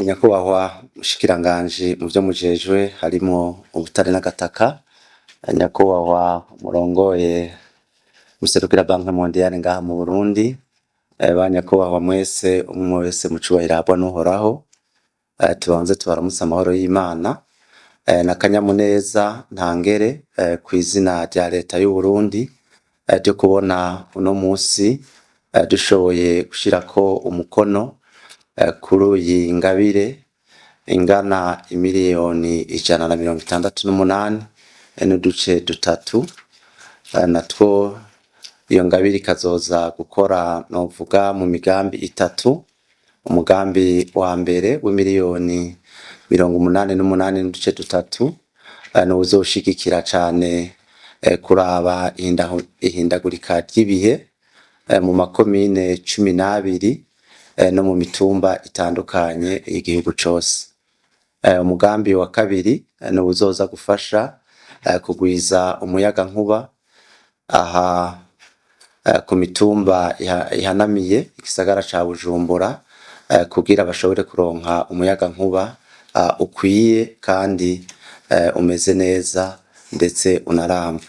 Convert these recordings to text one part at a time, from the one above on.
Nyakubahwa mushikiranganji mu vyo mujejwe harimwo ubutare n'agataka, nyakubahwa murongoye muserukira Banque Mondiale ngaha mu Burundi, ba nyakubahwa mwese, umwe wese mu cubahiro ahabwa n'Uhoraho, tubanze tubaramutse amahoro y'Imana, n'akanyamuneza ntangere kw'izina rya leta y'Uburundi ryo kubona uno musi dushoboye gushirako umukono kuri iyi ngabire ingana imiliyoni 168 n'uduce dutatu, natwo iyo ngabire ikazoza gukora novuga mu migambi itatu. Umugambi wa mbere w'imiliyoni 88 n'uduce dutatu niwuzoshigikira cane kuraba ihindagurika ry'ibihe mu makomine 12 no mu mitumba itandukanye y'igihugu cose. Umugambi wa kabiri niwuzoza gufasha kugwiza umuyagankuba aha ku mitumba ihanamiye igisagara ca Bujumbura, kugira bashobore kuronka umuyagankuba ukwiye kandi umeze neza ndetse unaramva.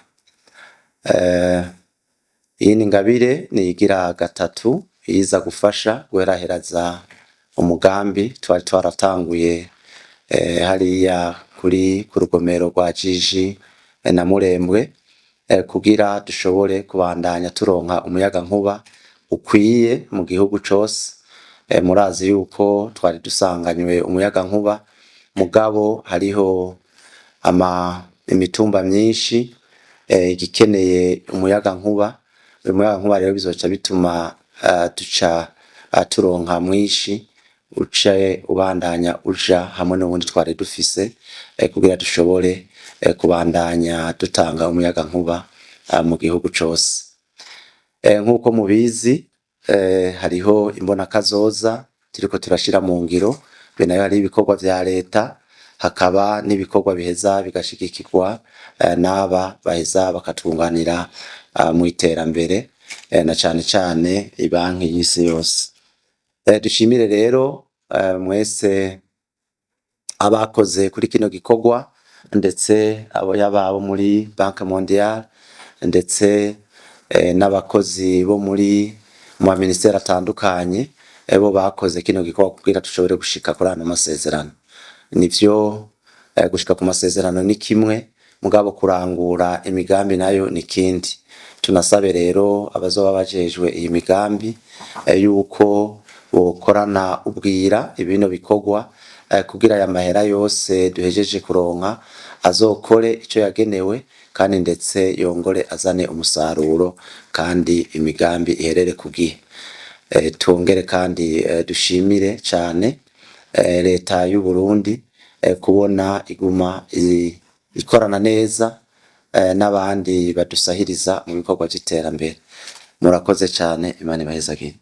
Iyindi ngabire niyigira gatatu iza gufasha guheraheraza umugambi twari twaratanguye hariya kuri ku rugomero rwa Jiji na Murembwe, kugira dushobore kubandanya turonka umuyagankuba ukwiye mu gihugu cose. Murazi yuko twari dusanganywe umuyagankuba, mugabo hariho ama imitumba myinshi igikeneye umuyagankuba. Uyu muyagankuba rero bizoca bituma duca turonka mwinshi uce ubandanya uja hamwe n'uwundi twari dufise, kugira dushobore kubandanya dutanga umuyagankuba mu gihugu cose. Nk'uko mubizi, hariho imbonakazoza turiko turashira mu ngiro, be nayo hariho ibikorwa vya leta, hakaba n'ibikorwa biheza bigashigikirwa n'aba baheza bakatwunganira mu iterambere, na cane cane ibanki y'isi yose. Dushimire rero mwese abakoze kuri kino gikorwa, ndetse abo yaba abo muri Banque Mondiale, ndetse n'abakozi bo muri mu ma ministère atandukanye, bo bakoze kino gikorwa kugira dushobore gushika kuri ano masezerano. Nivyo, gushika ku masezerano ni kimwe, mugabo kurangura imigambi nayo ni kindi. Tunasabe rero abazoba bajejwe iyi migambi yuko bokorana ubwira ibino bikorwa, kugira aya mahera yose duhejeje kuronka azokore ico yagenewe, kandi ndetse yongore azane umusaruro, kandi imigambi iherere ku gihe. Twongere kandi dushimire cane leta y'u Burundi kubona iguma ikorana neza n'abandi badusahiriza mu bikorwa vy'iterambere. Murakoze cane, Imana ibahezagire.